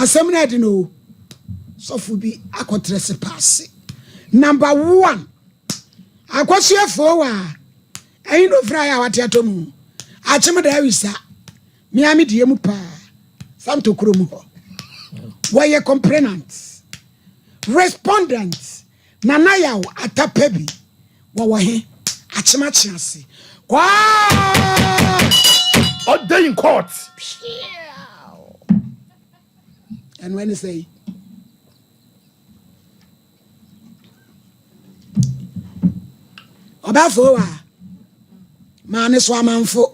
Asɛm no ɛden o. Sɔfo bi akɔ trespass. Number one. Akɔsuafoɔ wa. Ɛyi na ofura yɛ a wate atɔ mu. Akyem da awisa. Mea me deɛ mu paa. Santo kuro mu hɔ. Wɔyɛ complainant. Respondent. Nana Yaw Atapabi. Wɔwɔ he? Akyem akye ase. Kwaa! Ɔda in court. Ɛno ɛne sɛ yi. Ɔbɛfo wa. Maa ne so amanfo.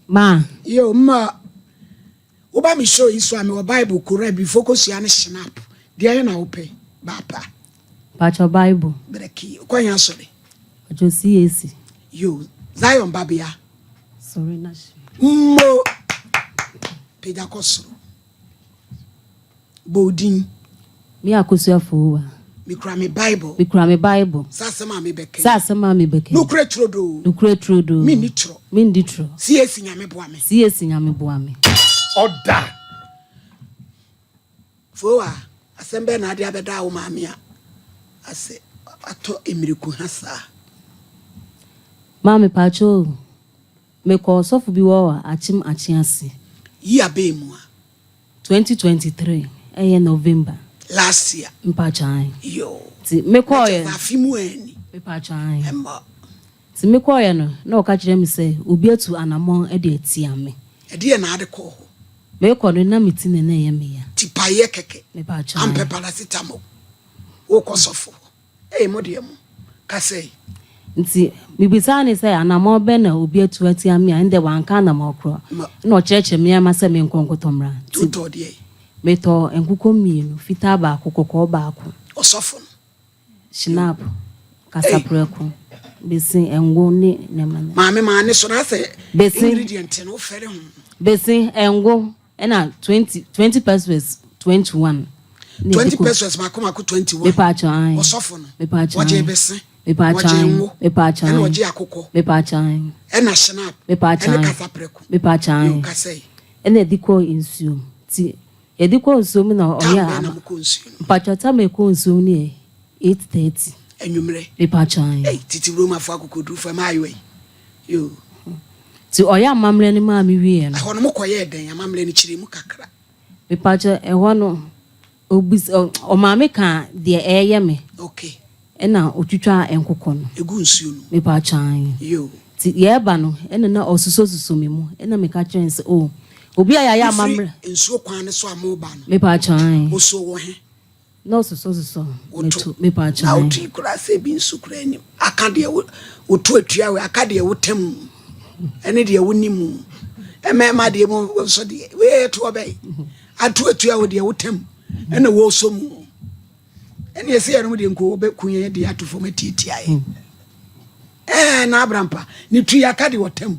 Ma. Yo, mma. Woba me show yi so a mewɔ Bible kora bi fokosua ne shinap. Deɛ yɛ na wopɛ. Baapa. Pacho Bible. Breki. Kwan yɛ asɔre. Pacho CAC. Yo, Zion babea. Sorry na hye. Mo. Pagya kɔ soro. Bɔ wo din. Me Akosua Fowa. Mekura me Bible. Mekura me Bible. Sɛ asɛm a mebɛka yi. Sɛ asɛm a mebɛka yi. Nokorɛ turodoo. Nokorɛ turodoo. Menni torɔ. Menni torɔ. CAC Nyame boa me. CAC Nyame boa me. Ɔda. Fowa, asɛm bɛn na ade abɛda wo maame a asɛ atɔ mmireku ha saa? Maame pakyɛ o, mekɔɔ ɔsɔfo bi hɔ wɔ Akyem Akyease. Yi abɛn mu a. 2023 ɛyɛ November. Last year. Mpakyɛ ae. Yoo. Nti mekɔɔyɛ. Na kyerɛ sɛ afe mu anni. Mepakyɛ ae. Ɛmmɔ. Nti mekɔɔyɛ no na ɔka kyerɛ me sɛ obi atu anamɔn de atia me. Ɛdeɛn na ade kɔɔ hɔ? Mekɔ no na me ti na na ɛyɛ me ya. Ti paeɛ kɛkɛ. Mepakyɛ ae. Ampɛ paracetamol. Wokɔ sɔfo hɔ. Ei mo deɛ mo kasa yi. Nti mebisaa no sɛ anamɔn bɛn na obi atu atia me a ɛnde wanka anamɔn korɔ. Ɛna ɔkyerɛkyerɛ me nneɛma sɛ menkɔ nkotɔ mmra. Nti wotɔɔ deɛn? Metɔɔ nkokɔ mmienu, fitaa baako, kɔkɔɔ baako. Ɔsɔfo no? Schnapp, kasaprɛko, bese, ngo ne nneɛma nneɛma. Maame maa ne so na asɛ ingredient no wofɛre ho. Bese, ngo ɛna 20 pesos 21. 20 pesos mako mako 21. Mepaakyɛw ae. Ɔsɔfo no. Mepaakyɛw ae. Ɔgye bese. Mepaakyɛw Ɔgye ae. ngo. Mepaakyɛw ae. Ɛna ɔgye akokɔ. Mepaakyɛw ae. Ɛna schnapp. Mepaakyɛw Ɛne ae. kasaprɛko. Mepaakyɛw ae. Yo kasa yi. Ɛna ɛde kɔɔ nsuo mu. Ti yɛde kɔɔ nsuo mu na Tam ɔyɛ bɛn na ama. mokɔ nsuo no? Mpaakyɛw tam a ɛkɔɔ nsuo mu no yɛ 8:30. Anwummerɛ. Mepaakyɛw ae. Ei tete Romafo akokodurufo ɛmaayewa yi. Yo. Ti ɔyɛ amammerɛ no maa me wieɛ no. Ɛhɔ no mokɔyɛɛ dɛn? Amammerɛ no kyerɛ mu kakra. Mepakyɛ ɛhɔ no obis ɔmaa me kaa deɛ ɛɛyɛ me. Okay. Ɛna otwitwaa nkokɔ no. Egu nsuo no mu. Mepakyɛ ae. Yoo. Nti yɛɛba no ɛna na ɔsusɔsusɔ me mu ɛna meka kyerɛ no sɛ oh obi a yɛayɛ amammerɛ. Mofiri nsuo kwan no so a mooba no. Mepakyɛ ae. Osoo wo he? Na ɔsosɔsosɔ me Woto. to mepakyɛ Na ae. woto yi koraa sɛ ebi nso koraa nnim. Aka deɛ wo woto atua wei, aka deɛ wota mu ɛne deɛ wonni mu. Mmarima deɛ mu nso deɛ wei ɛtoɔ bɛn. Ato atua wo deɛ wota mu ɛna wɔsɔ mu. Ɛne ɛsɛ yɛnom deɛ nko wɔbɛku yɛn de ato fam atiatia yɛn. Ɛɛ na abrampa ne tu yi aka deɛ ɔta mu.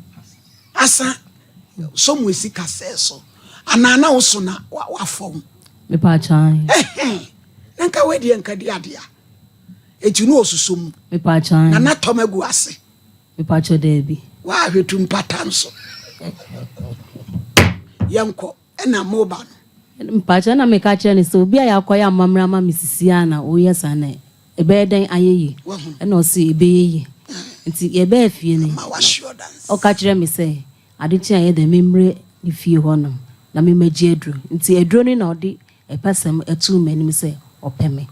Asa sɔ mu esi kasɛɛ so anaa na woso na wafɔm. Mepaakyɛw ahe. Ɛhɛn na nka wei deɛ nka di adeɛ a eti no ɔsosɔ mu. Mepaakyɛw ahe. Na natɔm agu ase. Mepaakyɛw daabi. Wahwɛ tu mpata nso. Yɛnkɔ ɛna moba no. Mepaakyɛw ɛna meka kyerɛ no sɛ obi a yɛakɔyɛ amammerɛ ama me sisi a na woyɛ saa na ɛbɛyɛ dɛn ayɛ yie? Ɛna ɔse ɛbɛyɛ yie. Nti yɛbɛɛ fie no ɔka kyerɛ me sɛ ade kye a ɛyɛ dɛn memmrɛ ne fie hɔnom na memmɛgye aduro. Nti aduro no na ɔde ɛpɛsɛm too m'anim sɛ ɔpɛ me.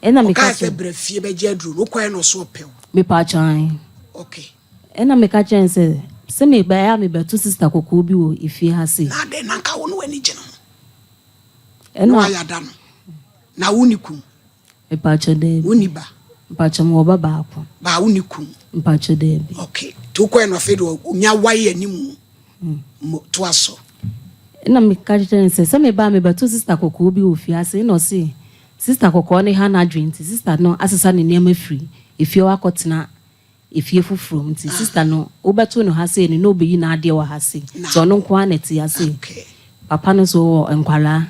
Ɛna meka Ɔkaa sɛ kyerɛ. bra fie bɛgye aduro no, wokɔɛ na ɔse ɔpɛ wo? Mepaakyɛw ae. Okay. Ɛna meka kyerɛɛ no sɛ, sɛ mebaeɛ a mebɛto sista kɔkɔɔ bi wɔ efie ha sei. Na adɛn na anka wo ne w'ani gye ne ho? Na Ɛna. wayɛ ada no. Na wo ne kun? Mepaakyɛw daabi. Wo ni ba? Mpakyɛw mewɔ ba baako. Baa wo ni kun? Mpakyɛw daabi. Okay. Nti wokɔɛ no afei deɛ ɔnya wae anim mo toa so. Ɛna meka kyerɛɛ no sɛ, sɛ meba a mebɛto sista kɔkɔɔ bi wɔ fie ase. Ɛna ɔse sista kɔkɔɔ no ha n'adwene nti sista no asesa ne nneɛma firi efie hɔ akɔtena efie foforɔ mu nti sista no wobɛto no ha sei no na ɔbɛyi n'adeɛ wɔ ha sei nti ɔno nko ara na ɛte ha sei. Papa no nso ɔwɔ nkwadaa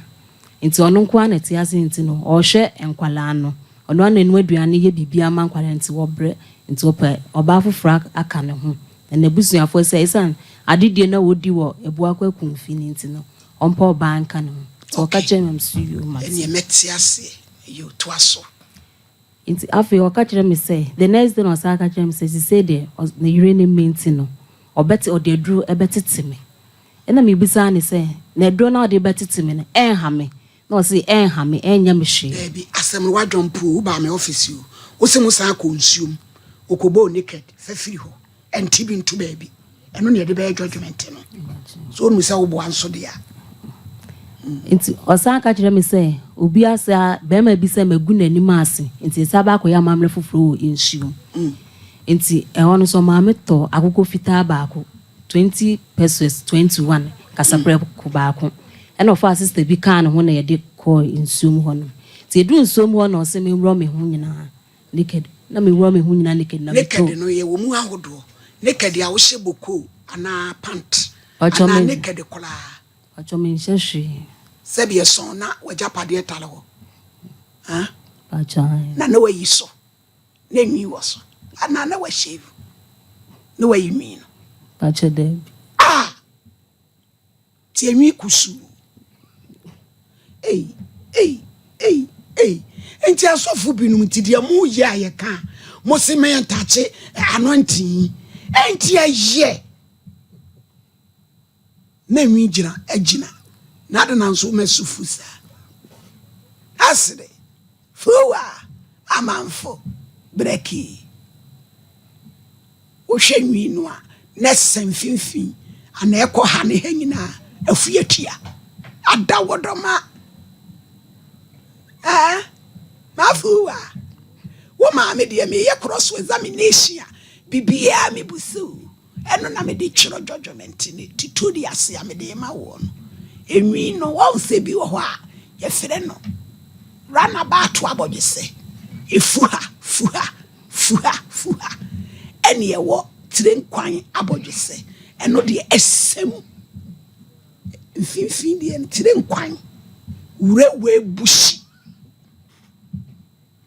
nti ɔno nko ara na ɛte ha sei nti no ɔrehwɛ nkwadaa no ɔno ara na ɛnoa aduane yɛ biribiara ma nkwadaa no nti wɔbrɛ nti ɔpɛ ɔbaa foforɔ aka ne ho na n'abusuafoɔ sɛ ɛsiane adedie no a wɔdi wɔ Abuakwa Akumfi no nti no ɔmpɛ ɔbaa nka ne ho. Nti ɔka kyerɛɛ me a mese yoo mate. Ɛneɛ mɛte aseɛ. Yoo toa so. Nti afei ɔka kyerɛɛ me sɛ the next day na ɔsan ka kyerɛɛ me sɛ sisei deɛ ne yere ne me nti no ɔbɛte ɔde aduro bɛtete me. Ɛna mebisaa no sɛ na aduro no a ɔde bɛtete me no ɛnha me? Na ɔse ɛnha me ɛnyɛ me hwee. Daabi asɛm no wadwom po o, wobaa me office o, wose mo san kɔɔ nsuom, wokɔbɔɔ naked fa firi hɔ. Ɛnte bi nto baabi. Ɛno na yɛde bɛyɛ judgement no. So wonim sɛ woboa nso deɛ a. Nti ɔsan ka kyerɛ me sɛ obi asa barima bi sɛ magu n'anim ase nti yɛsan ba akɔyɛ amammerɛ foforɔ wɔ nsuom. Nti ɛhɔ no nso ɔmaa me tɔɔ akokɔ fitaa baako, 20 pesos, 21 kasaprɛko baako. Ɛna ɔfaa sister bi kaa ne ho na yɛde kɔɔ nsuom hɔ nom. Nti yɛduruu nsuom hɔ na ɔse menworɔ me ho nyinaa. Naked na me wura me ho nyinaa naked na me to. Naked no yɛ wɔ mu ahodoɔ. Naked a wohyɛ bokoo anaa pant Pakyɛ anaa me. naked koraa. Pakyɛ me nhyɛ hwee. Sɛbi ɛsɔn na w'agyapadeɛ tare hɔ ah. Pakyɛ ae. Na na wayi so na nwi wɔ so anaa na wa shave na wayi nwi no. Pakyɛ daabi. Ah! Tie nwi kusuu. Ei, ei, ei, ei. Nti asɔfo binom nti deɛ mo yɛ a yɛka a, mo se mɛ ntakye anointing yi. Enti ɛyɛ. Na nwi gyina agyina. Na ade na nso mɛ sufu saa. Asere. Fuwa amanfo brɛkii. Wohwɛ nwi no a, na ɛsesa mfimfini anaa ɛkɔ ha ne ha nyinaa afu atua. Ada wɔdɔma. Ah, mafuwa. Wo maame deɛ meyɛ cross examination a, biribiara mebusa o. Ɛno na mede twerɛ judgement ne tutorials a mede rema woɔ no. Enwi no, wɔn sɛ bi wɔ hɔ a yɛfrɛ no runabout abɔdwesɛ. Efu ha, fu ha, fu ha, fu ha. Ɛne ɛwɔ tire nkwan abɔdwesɛ. Ɛno deɛ ɛsɛ mu. Mfimfini deɛ no tire nkwan. Wurawura busi.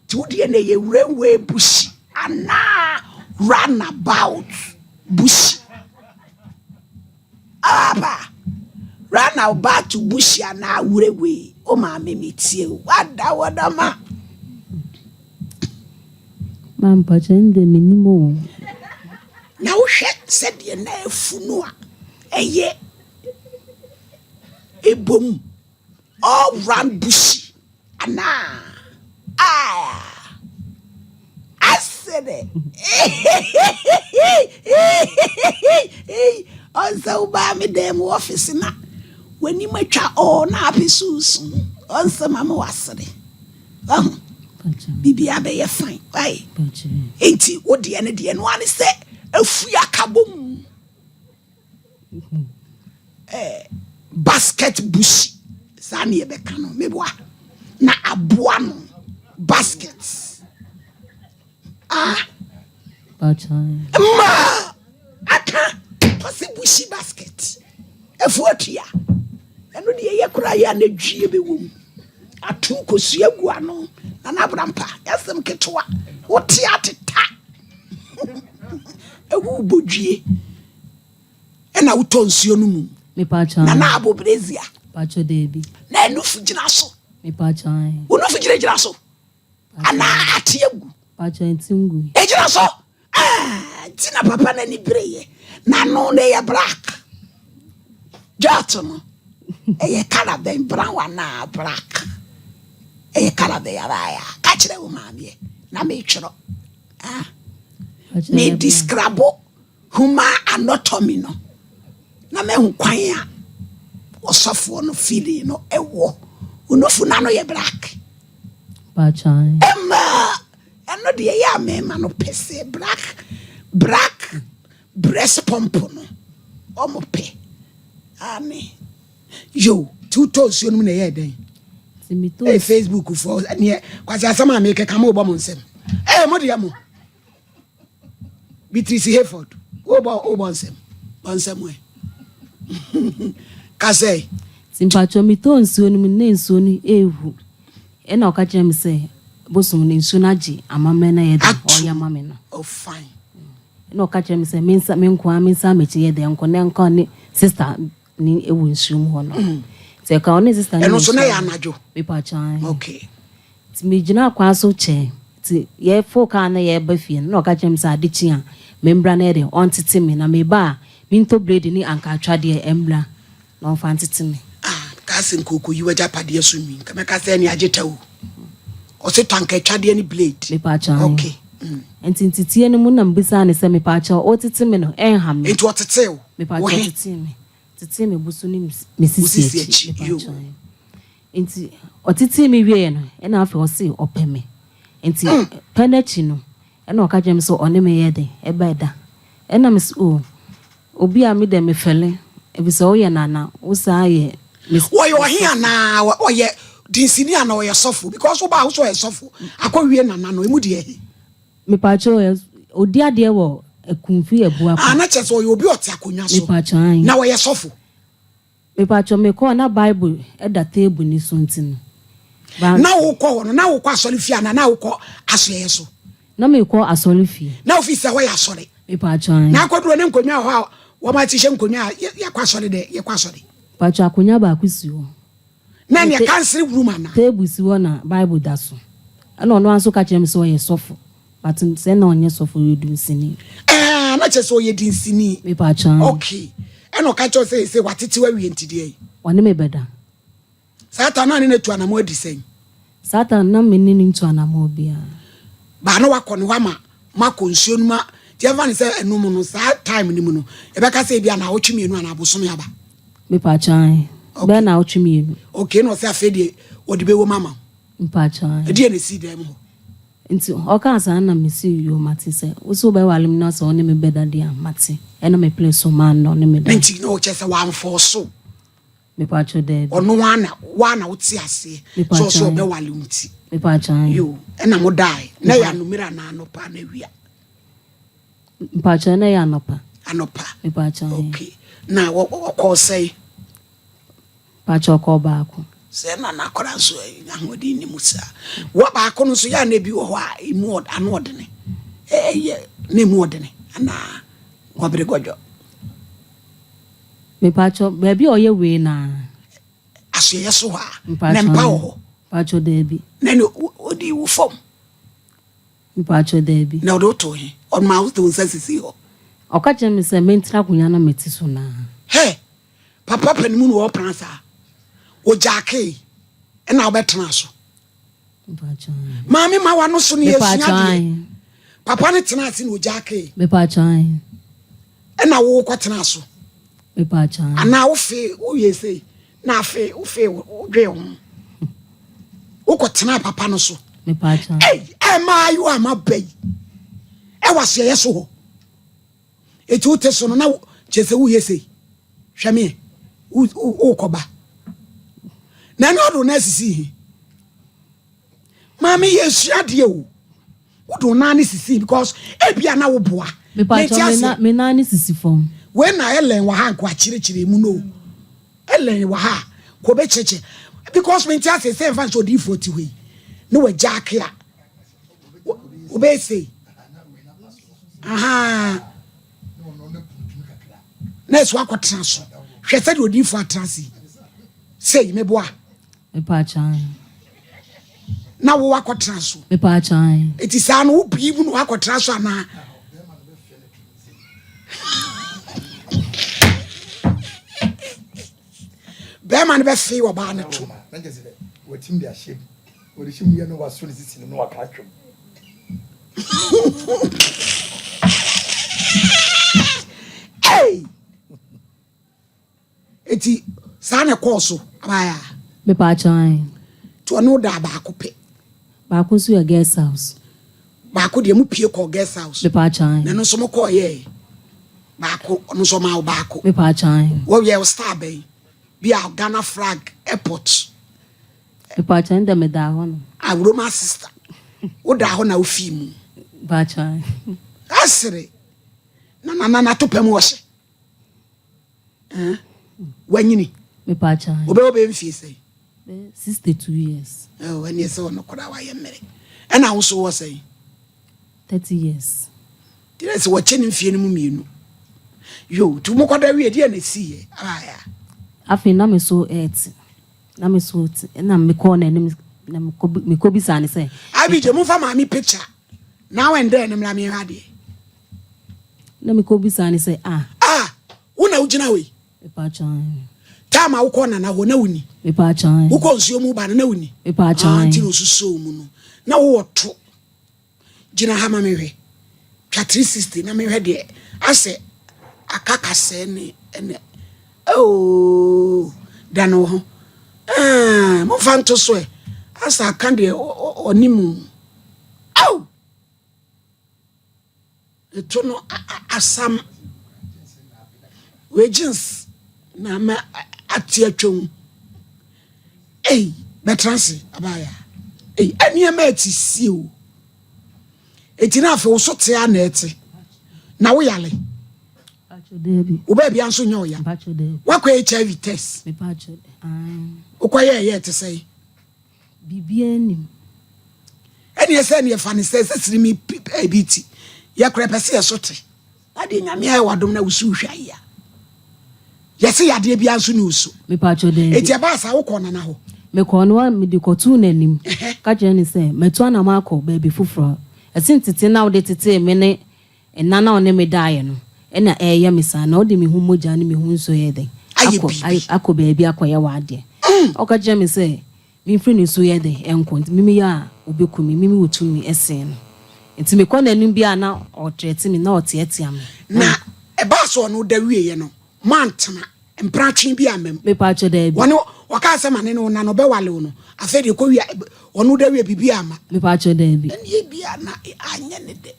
Nti wo deɛ na ɛyɛ railway busi anaa runabout busi? Apa runabout busi anaa railway? O maame me tie o, wada wɔdɔma. Mampakyɛ ndɛ menim o. Na wohwɛ sɛdeɛ na afu no a ɛyɛ ɛbom all round busi. Anaa ah asere ɔnsɛ wo baa me dan mu ɔfisi na w'anim atwa ɔɔ na ape sunsum ɔnsɛ ma me wasere wahu biribi abɛyɛ fine wae nti wo deɛ no deɛ no ane sɛ afui akabom eh, basket busi saa ne yɛbɛka no meboa na aboa no basket ah mmaa aka ɔse busi basket ɛfo atua ɛno deɛ ɛyɛ koraa yɛ a na dwie bɛwɔ mu ato kosua gu ano na n'abrampa ɛsɛm ketewa wote ateta Ewu bodwie ɛna wotɔ nsuo no mu. Na na abo brezia. Na ɛnufu gyina so. Wo nufu gyina gyina so. Anaa ate agu. Egyina so. Ah, nti na papa n'ani bereeɛ. N'ano no ɛyɛ black. Jot no ɛyɛ kala bɛn brown anaa black. Ɛyɛ kala bɛn abaaya. Ka kyerɛ wo maameɛ na metwerɛ. Ah, me describe human anatomy no na mahu kwan a ɔsɔfoɔ no feeling no ɛwɔ onufu no ano yɛ black. Ɛma ɛno deɛ ɛyɛ a mmarima no pɛ sɛ black black breast pump no ɔmo pɛ ane yo ti wotɔ nsuo no mu na ɛyɛ dɛn Hey, Facebook foɔ ɛneɛ kwasi asɛm a mekeka mo bɔ mo nsɛm ee mo deɛ mo Beatrice Hayford wobɔ wobɔ nsɛm bɔ nsɛm ɛ kasɛ. Nti mpakyɛw metɔɔ nsuo no mu na nsuo no ehu ɛna ɔka kyerɛ me sɛ bosom no nsuo no agye amammerɛ na yɛ dɛ ɔyɛ ama me no. Oh fine. Ɛna ɔka kyerɛ me sɛ mensa me nkoa mensa m'akyi yɛ dɛ nkɔ na nkɔ ne sister ne wɔ nsuo mu hɔ no. Mm. Nti ɛka ɔne sister no Ɛno na nso na ɛyɛ ɛhyia. anadwo? Mepaakyɛw ae. Okay. Nti megyinaa kwan so kyɛɛ. Nti yɛfoo kaa na yɛreba fie no, na ɔka kyerɛɛ me sɛ ade kye a, membra na ɛdeɛ, ɔntete me. Na meba a, mentɔ blade ne ankaatwadeɛ mmra na ɔmfa ntete me. Ah, kaa sɛ nka ɔkɔyi w'agyapadeɛ so nwi, nka mɛka sɛ ɛne agye ta o. Ɔse tɔ ankaatwadeɛ ne blade. Mepaakyɛw ae. Okay. Mm. Nti nteteɛ no mu na mebisaa no sɛ, mepaakyɛw, wotete me no, ɛnha me? Nti ɔtetee wo? Mepaakyɛw, Wo he? ɔtetee me. Ɔtetee me bo so ne me sisi Wo sisi akyi. akyi, yoo. Mepaakyɛw ae. Nti ɔtetee me wieeɛ no, ɛna afei ɔse ɔpɛ me. Nti pɛ no akyi no, ɛna ɔka kyerɛɛ me sɛ ɔne me yɛ dɛn? Ɛbɛda. Ɛna mese oh, obi a me deɛ mefɛle, efisɛ woyɛ nana, wo saa yɛ me Ɔyɛ ɔhe sɔfo. anaa ɔyɛ dinsini anaa ɔyɛ sɔfo? Because wobaa wo sɛ ɔyɛ sɔfo, akɔwie nana no, emu deɛ he? Mepaakyɛw ɛ, odi adeɛ wɔ Akumfi Ah, Abuakwa. na kyerɛ sɛ ɔyɛ obi a ɔte akonnwa so, Mepaakyɛw ae. na ɔyɛ sɔfo. Mepaakyɛw mekɔɔ na bible da table no so nti no ba. Na wokɔ hɔ no na wokɔ asɔre fie anaa na wokɔ asoɛeɛ so? Na mekɔ asɔre fie. Na wofii sɛ hɔ yɛ asɔre? Mepaakyɛw ae. Na akɔduru hɔ na nkonnwa wɔ hɔ a wɔn ahyehyɛ nkonnwa a yɛkɔ asɔre dɛ yɛkɔ asɔre? Mepaakyɛw akonnwa baako si hɔ. Na ɛneɛ council room anaa? Table si hɔ na bible da so. Ɛna ɔno ara nso ka kyerɛ me sɛ ɔyɛ sɔfo. But sɛ na ɔnyɛ sɔfo ɔyɛ dunsini. Ɛɛ na kyerɛ sɛ ɔyɛ dinsini. Mepaakyɛw. Okay. Ɛna ɔka kyerɛ wo sɛ sɛ watetew awie nti deɛ. Ɔne me bɛda. Saa ta na ne no atu anamɔ adi sɛn? Saa ta na me ne no ntu anamɔ biara. Baa na wakɔ ne hɔ ama moakɔ nsuo no mu a nti yɛmfa no sɛ ɛno mu no saa time no mu no yɛbɛka sɛ ebia naawɔtwe mmienu anaa bosome aba. Mepaakyɛw ae. Okay. Bɛyɛ naawɔtwe mmienu. Okay na ɔsɛ afei deɛ wɔde bɛwom ama wo. Mepaakyɛw ae. Ɛdeɛ na ɛsii dan mu hɔ? Nti ɔkaa saa na mese yoo mate sɛ wose wobɛware me na sɛ wo ne me bɛda deɛ a mate ɛna me pene so maa no na ɔne me dae. Nti na ɔkyerɛ sɛ wamfɔɔso wo? Mepakyɛw daabi. Ɔno ara na woa na wote aseɛ sɛ ɔsɛ ɔbɛwale wo nti? Mepakyɛw ae. Yoo ɛna mo dae na ɛyɛ anumere anaa anɔpa anaa awia? Mepakyɛw na ɛyɛ anɔpa. Anɔpa? Mepakyɛw ae. Okay na ɔkɔɔ sɛn? Pakyɛ ɔkɔɔ baako. Sɛ na n'akora nso ahoɔden nni mu saa. Wɔ baako no nso yɛ a na ebi wɔ hɔ a emu ano ɔdene. Ɛyɛ na emu ɔdene anaa gɔbere gɔdwɔ. Mepakyɛ baabi a ɔyɛ wei naa. Asoɛyɛ so hɔ a na mpa wɔ hɔ. Mpakyɛ daabi. Na ne odi wo fam. Mpakyɛ daabi. Na ɔde wo too he? Ɔmaa wo de wo nsa sisii hɔ? Ɔka kyerɛ me sɛ mentena akonnwa na mete so naa. Hɛ! Papa panin mu na ɔɔpena saa. Ogyaakee ɛna wobɛtenaa so. Maame ma wano so no yɛsua adeɛ. Papa no tena ase na ogyaakee. Ɛna wo kɔ tena so. Anaa wofee woyɛ sei na afei wofee wodwee ho. Wokɔ tena papa no so. Ei ɛmaa yi a maba yi ɛwɔ aseɛyɛ so hɔ. Eti wote so no na kyerɛ sɛ woyɛ sei. Hwɛ me wokɔba. Na ɛno ɔde wo nan sisi he. Maame yɛsua adeɛ o. Wode wo nan ne sisi because ebia na woboa. Mepatwa me nan ne sisi fam. Wei na Ellen wɔ ha nko akyerɛkyerɛ mu no. Ellen wɔ ha ko bɛkyerɛkyerɛ because mente aseɛ sɛ mfa nhyɛ odiyifoɔ ti hɔ yi ne wagya ake a wobɛyɛ sei. Ahaa. Na ɛso akɔtena so. Hwɛ sɛdeɛ odiyifoɔ atena ase yi. Sei, meboa. Na wo akɔtena so. Eti saa no wopii mu na wakɔtena so anaa? Bɛrima no bɛfee ɔbaa no to. Wɔde hyɛ mu yɛ na wasɔ ne sisi no na waka atwam. Hey! Eti saa na ɛkɔɔ so abaayaa. Mepaakyɛw ae. Nti ɔne wo daa baako pɛ. Baako nso yɛ guest house. Baako deɛ mo pie kɔɔ guest house. Mepaakyɛw ae. Na ɛno nso mo kɔɔ yɛɛ baako ɔno nso ɔmaa wo baako. Mepaakyɛw ae. Wɔyɛ wo star bɛn? Bi a Ghana flag airport. Mepaakyɛw ndɛ medaa hɔ nom. Ah Roma sister wo daa hɔ na wo fii mu. Mepaakyɛw. Asere na na na nato pɛ mu ɔhyɛ. Eh wanyini. Mepaakyɛw. Obe obe mfie sɛn? 62 years. Oh ɛne sɛ ɔno koraa wayɛ mmere. Ɛna wo so wɔ sɛn? 30 years. Kyerɛ sɛ wɔkyɛ ne mfie no mu mmienu. Yo, nti mokɔda wie deɛ na ɛsiiɛ? Aaya. Afei na me so ɛɛte. Na me so te, ɛna mekɔɔ n'anim na mekɔbisaa no sɛ. IBJ, momfa maame picture now and then mmra menhwɛ adeɛ. Na mekɔbisaa no sɛ, ah. Ah, wo na wogyina hɔ yi? Mepaakyɛw ae. Time a wokɔɔ Nana hɔ na wonni? Mepaakyɛw ae. Wokɔɔ nsuo mu ba no na wonni? Mepaakyɛw Ah, ae. nti na osusoo mu no. Na wowɔ to. Gyina ha ma menhwɛ. Twa 360 na menhwɛ deɛ asɛ aka kasɛɛ ne ɛnɛ. Oh, dane wo ho. Ah, momfa nto so ɛ. Asɛ aka deɛ ɔne mu. Au! Eto no asam. Wei jeans na ama ate atwam. Ei, bɛtra ase abaya. Ei, nneɛma ɛte sie o. Eti na afei wo so te a na ɛte. Na wo yale. Wo baabi nso nyɛ ɔya. Wakɔ HIV test. Wokɔ yɛ ɛyɛ ɛte sɛ. Biribiara nnim. Ɛneɛ sɛ neɛ fa ne sɛ sɛ sirimi bi ti yɛ korɛ pɛ sɛ yɛ so te na deɛ nyame ayɛ wadom na wosu hwɛ ayɛ a yɛse yadeɛ biara nso ne osu Mepatwɔ daabi. Eti ɛbaa saa wokɔɔ nana hɔ? Mekɔɔ no hɔ mede kɔtoo n'anim ka kyerɛ no sɛ matu anam akɔ baabi foforɔ ɛse ntete na wode tetee me ne Nna no a ɔne me daeɛ no na ɛreyɛ me saa, na wode me ho mogya ne me ho nsuo yɛ dɛn Ayɛ akɔ biribi. akɔ baabi akɔyɛ w'adeɛ? Ɔka kyerɛɛ me sɛ memfiri ne so yɛ dɛn nkɔ, nti me meyɛ a ɔbɛku me, me mewɔ tumi sen no. Nti mekɔ n'anim biara a na ɔtrɛte me, na ɔteatea me. Na ɛbaa sɛ ɔne wo da wieeɛ no, moantena, mpratwe bi amma mu. Mepaakyɛ daabi. Wɔne ɔkaa sɛ ma ne ne wo nna no ɔbɛwale wo no, afei deɛ kɔwie a, ɔne wo da wie a biribi amma. Mepaakyɛ daabi. Ɛnneɛ ebia na anyɛ ne dɛ.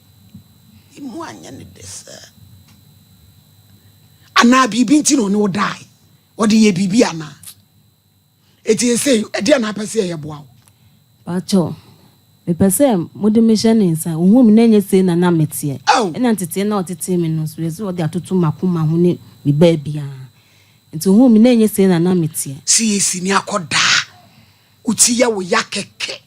Emu anyɛ no dɛ saa. Anaa biribi nti na ɔne wo dae? Ɔde yɛ biribi anaa? Eti ese ɛdeɛ na apɛ sɛ yɛyɛ boa wo? Pakyɛw, mepɛ sɛ mode me hyɛ ne nsa. Ohuu me na ɛnyɛ sei na na meteɛ. Ao! Ɛna ntetee na ɔtetee me no nso, yɛse ɔde atoto m'akoma ho ne me baabiara. Nti ohuu me na ɛnyɛ sei na na meteɛ. Sɛ yɛsi ne akɔdaa, wo ti yɛ wo ya kɛkɛ.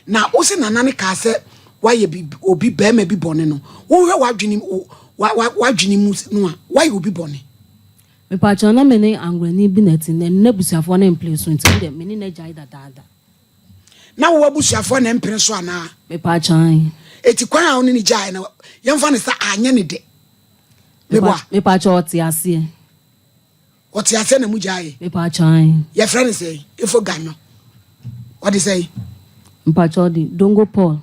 Na wo se nana no kaa sɛ wayɛ bi obi bɛrima bi bɔne no, wohwɛ w'adwene wa wa w'adwene mu no a, wayɛ obi bɔne? Mepakyɛw na me ne Angolani bi na ɛte, na n'abusuafoɔ no mpene so nti me deɛ me ne no agyae dadaada. Na wo abusuafoɔ na ɛmpene so anaa? Mepakyɛw ae. Eti kwan a wo ne no gyae no, yɛmfa no sɛ anyɛ ne dɛ? Meboa? Mepakyɛw ɔte aseɛ. Ɔte aseɛ na mu gyae. Mepaakyɛw ae. Yɛfrɛ no sɛn? Efo Ganyo. Ɔde sɛn? Mpakyɛw ɔde Dongo Paul.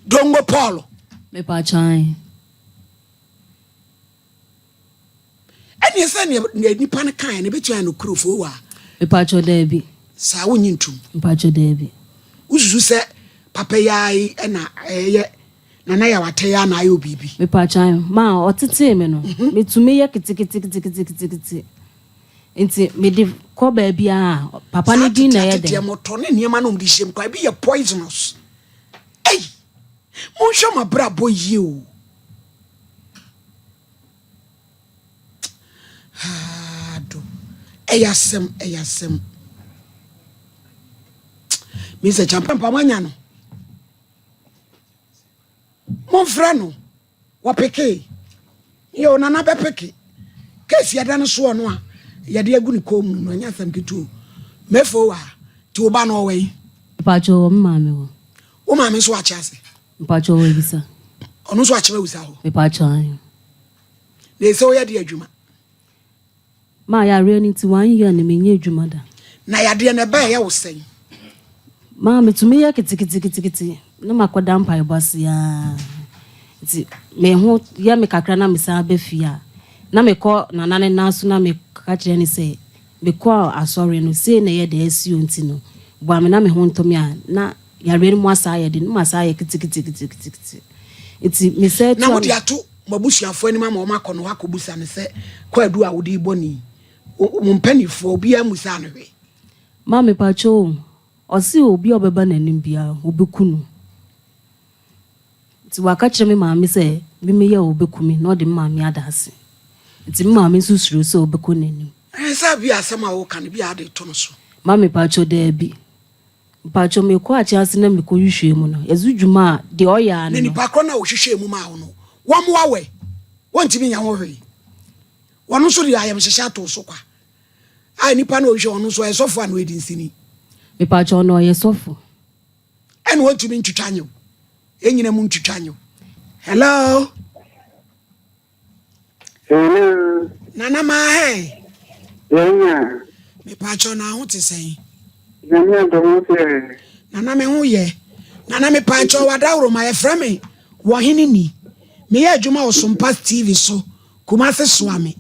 Dongo Paul. Mepaakyɛw ae. Ɛneɛ sɛ neɛ nipa no kaeɛ no ɛbɛtumi ayɛ nokorɛ ofoo waa. Mepakyɛw daabi. Saa wonnye ntom. Mepakyɛw daabi. Wosusu sɛ papa yi ara yi na ɛyɛ Nana Yaw Atɛ yi ara na ayɛ wo biribi? Mepakyɛw ae. Ma ɔtetee me no, metumi yɛ keteketeketekete nti mede kɔ baabiara a, papa no din na ɛyɛ dɛn. Saa teteateteɛ mɔtɔ ne nneɛma no a wɔde hyɛ mu koraa ebi yɛ poisonous. Ei! Monhwɛ mo abrabɔ yie o. Haa do. Ɛyɛ asɛm, ɛyɛ asɛm. Mr. Champampa moanya no. Momfrɛ no. Wɔpeke. Yo, nana bɛpeke. Kesi ɛda no soɔ no a yɛde agu ne kɔn mu no ɛnyɛ asɛm ketewa o. Mefo wa, ti wo ba no ɔwɔ yi. Mpakyɛ wɔ me maame hɔ. Wo maame nso wakye ase. Mpakyɛw wɔ abisa. Ɔno nso akyerɛ awusa hɔ. Mepakyɛw ahe. Na ese woyɛ de adwuma. Ma yareɛ no nti one year no menyɛ adwuma da. Na yadeɛ no ɛba ɛyɛ wo sɛn? Ma metumi yɛ keteketekete na makɔda mpaebɔ ase aa nti me ho yɛ me kakra na mesan ba fie a na mekɔ nana ne nan so na meka kyerɛ no sɛ mekɔ asɔre no sei na ɛyɛ dɛ asi o nti no boa me na me ho ntɔ me a na Yareɛ no mu asan ayɛ den, ne mu asan ayɛ keteketeketekete. Nti mesɛ Na mode ato mo abusuafoɔ anim ama wɔn akɔ ne hɔ akɔbusa no sɛ, Kwaadu a wode rebɔ no yi, mo mpanimfoɔ, obiara mmusaa no hwee? Ma mepakyɛ o, ɔse obi a ɔbɛba n'anim biara, ɔbɛku no. Nti waka kyerɛ me maame sɛ me meyɛ a ɔbɛku me na ɔde me maame ada ase. Nti me maame nso suro sɛ ɔbɛkɔ n'anim. Ɛɛ, sɛ bi a asɛm a woka no, bi a wode reto no so. Ma mepakyɛ daabi. Mpakyɛw mekɔɔ akyease na mekɔ hwehwɛɛ mu no, ɛso dwuma a deɛ ɔyɛ ara Na ne no. nipa korɔ no a ɔhwehwɛɛ mu maa wo no, wɔmmoa wo ɛ? Wɔntumi nyɛ ho hwee. Wɔno nso de ayamhyehye ato wo so kwa. A nipa no a ɔhwehwɛ ɔno nso ɔyɛ sɔfo anaa ɔyɛ dinsini? Mepakyɛw no ɔyɛ sɔfo. Ɛna ɔntumi ntwitwa nye wo. Ɛnyina mu ntwitwa nye wo. Hello. Hello. Nana maa hɛ. Yɛnya. Mepakyɛw na ho te sɛn? Nyame adom wo sɛ. Nana me ho yɛ. Nana mepakyɛw wadaworo ma yɛfrɛ me wɔhene ni. Meyɛ adwuma wɔ Sompa TV so Kumase soa me.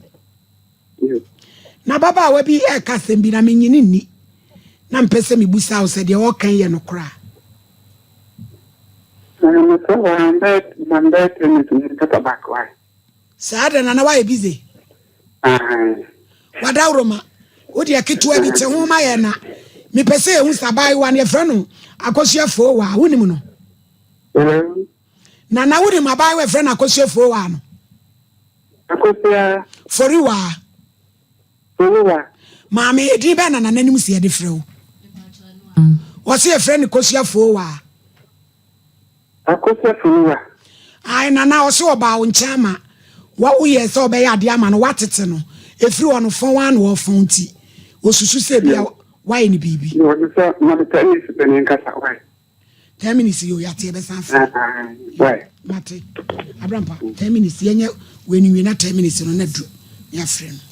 Na ababaawa bi reka asɛm bi na minnye no nni. Na mepɛ sɛ mibisa wo sɛ deɛ ɔreka yi yɛ nokorɛ a. Saa da na na woayɛ busy. Wadaworoma, wo deɛ ketewa bi te ho ma yɛn na mepɛ sɛ yɛhu sɛ abaayewa no yɛfrɛ no Akosua Fowaa, wonim no? Nana wonim abaayewa yɛfrɛ no Akosua Fowaa no? Akosua. Foriwaa. Foriwa. Maame, edin bɛn na Nana nim sɛ yɛde frɛ wo? Wɔse yɛfrɛ no Kosua Fowaa. Akosua Foriwa. Ae Nana, ɔse ɔbaa wo nkyɛn ama wa woyɛɛ sɛ ɔbɛyɛ adeɛ ama no, woatete no, ɛfiri hɔ no fɔn ara na ɔrefɔn nti ɔsusu sɛ ebia woayɛ no biribi. Wɔse sɛ ma me 10 minutes pɛ ne nkasa, why? 10 minutes yi o, yɛate, yɛbɛsan afrɛ. Mate. Abrampa, 10 minutes yɛnyɛ wei no nwie na 10 minutes no na du na yɛafrɛ no.